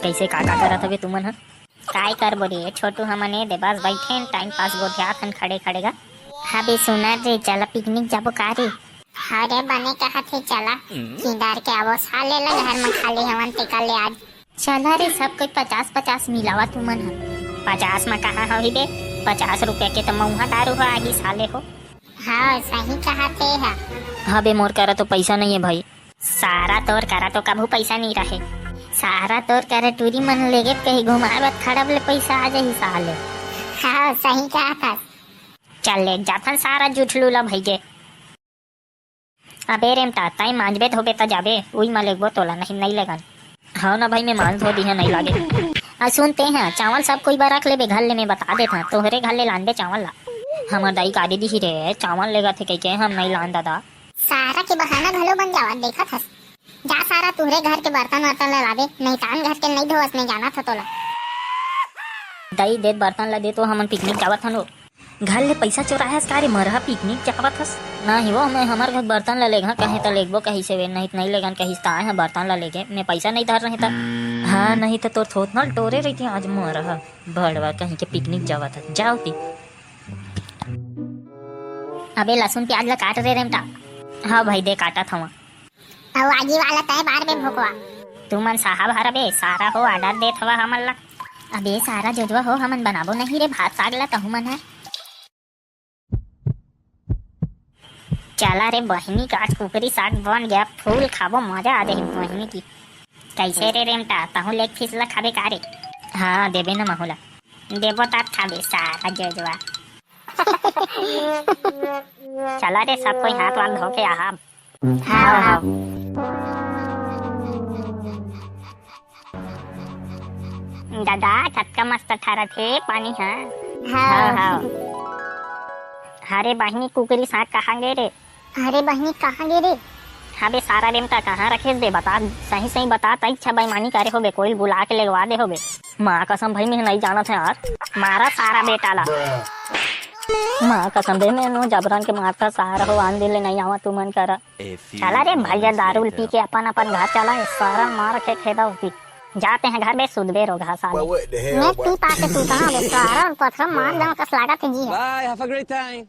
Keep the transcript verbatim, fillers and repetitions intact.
कइसे का का करत हवे तुमन ह? काय करबो रे छोटू, हमन ए दे बस बइठेन, टाइम पास गोठियात हन खड़े खड़े गा। हाँ बे सुना रे, चला पिकनिक जाबो का रे? हाँ रे, बने कहत हे, चला। किंदार के आवो साले ल, घर म खाली हवन तेकर ले आज। चला रे, सब कोई पचास पचास मिलावा तुमन ह। पचास म कहाँ होही बे, पचास रुपया के त मउहा दारू ह आही साले हो। हाँ, सही कहत हे हा। हाँ बे, मोर करा तो पइसा नइ हे भाई। सारा तोर करा तो कभू पइसा नइ रहे। सारा तोर करा टूरी मन लेगे कहीं घुमाए बर खड़ब ले पइसा आ जाही साले। हाँ, सही कहत हस। चल ले जाथन सारा जुठलू ला भइगे। अबे रेमटा, तैं मांजबे धोबे त जाबे, उई म लेगबो तोला, नहीं, नइ लेगन। हव ना भाई, मैं मांज धो दिहा, नइ लागे। आ सुन ते ह, चावल सब कोई बर रख लेबे घर ले, मैं बता देत हं, तोहरे घर ले लानबे चावल ला। हमर दाई काबे दिही रे, चावल लेगत हे कहिके हम नइ लान दादा। सारा के बहाना घलो बन जावत देखत हस। जा सारा तुहरे घर के बर्तन वर्तन ला लाबे, नहीं त आन घर के नइ धोवस, मैं जानत ह तोला। दाई दे बर्तन ला दे तो हमन पिकनिक जावत हन वो। घर ले पइसा चोराहस का रे मरहा, पिकनिक जावत हस? नहीं वो, मैं हमर घर बर्तन ला लेगहा कहे त लेगबो कहिसे वे, नहीं त नइ लेगन कहिस त आए ह बर्तन ला लेगे, मैं पइसा नइ धर रहे त। हाँ, नहीं त तोर थोथना ल टोरे रहिते आज मरहा, भड़वा कहीं के पिकनिक जावत हस, जाव ती। अबे लहसुन प्याज ला काट रे रेमटा। हाँ भाई दे काटत हवा। अउ आगी वाला तय बार बे भोकवा। तुमन साहब हर बे, सारा हो order देत हवा हमन ला। अबे सारा जोजवा हो, हमन बनाबो नहीं रे भात साग ला तहु मन ह। चला रे बहिनी का आज कुकरी साग बन गया, full खाबो, मजा आ जाही बहिनी की। कइसे रे रेमटा, तहु leg piece ला खाबे का रे? हाँ देबे न महू ला। देबो तात खाबे सारा जोजवा। चला रे सब कोई हाथ वाथ धो के आहा। हाँ, हाँ। दादा, कतका मस्त ठहरत हे पानी ह। हाँ। हाँ, हाँ। हरे बहिनी, कुकरी साग कहाँ गे रे? हरे बहिनी, कहाँ गे रे? अबे सारा रेमटा कहाँ रखेस बे? बता, सही सही बता, तई अच्छा बेईमानी करे होबे, कोई बुला के लेगवा दे होबे। माँ कसम भाई, मैं नहीं जानत है यार। मारा सारा बेटा ला। माँ कसम बे, मैं नो जबरन के मारथा सारा हो, आन दिन ले नहीं आवा तुमन करा। चला रे भैया, दारू पी के अपन अपन घर चला, ए सारा मार के खेदा होती। जाते हैं घर बे, सुधबे रोगहा साले। मैं पी पा के सूता हूँ बे, सारा और पथरा मार देवा कस लागत है जी है। Bye, have a great time.